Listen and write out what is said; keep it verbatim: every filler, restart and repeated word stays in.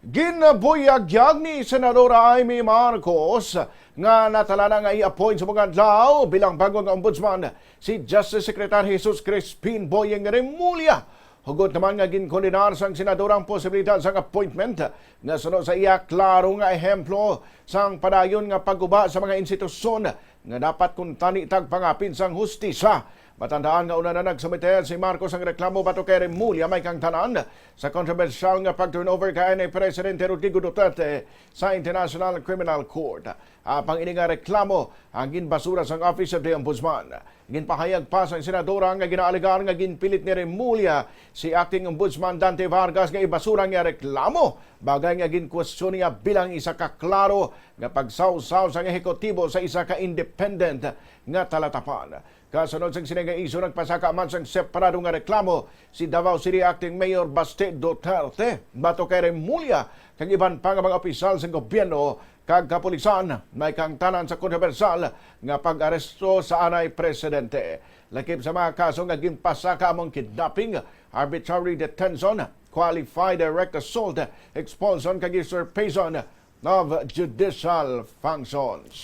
Ginbuyagyag ni Senadora Imee Marcos nga natala na nga i-appoint sa mga adlaw bilang bag-o nga ombudsman si Justice Secretary Jesus Crispin Boying Remulla. Hugot naman nga ginkondenar sang senadora ang posibilidad sang appointment nga suno sa iya klaro nga ehemplo sang padayon nga pagguba sa mga institusyon nga dapat kuntani tagpangapin sang hustisya. Matandaan nga una na nagsumite si Marcos ang reklamo batok kay Remulla, may kangtanan sa kontrobersyal nga pag-turnover kay anay Presidente Rodrigo Duterte sa International Criminal Court. Apang ini nga reklamo ang ginbasura sang Office of the Ombudsman. Ginpahayag pa sang senadora nga ginaalegar nga ginpilit ni Remulla si Acting Ombudsman Dante Vargas nga ibasura ang iya reklamo, bagay nga ginkwestiyon niya bilang isa ka klaro nga pagsawsaw sang ehekutibo sa isa ka independent nga talatapan. Kasunod sang sini nga isyu, nagpasaka man sang separado nga reklamo si Davao City Acting Mayor Baste Duterte batok kay Remulla kag iban pa nga mga opisyal sa gobyerno kag kapulisan may kangtanan sa kontrobersyal nga pag-aresto sa anay presidente. Lakip sa mga kaso nga ginpasaka among kidnapping, arbitrary detention, qualified direct assault, expulsion kag usurpation of judicial functions.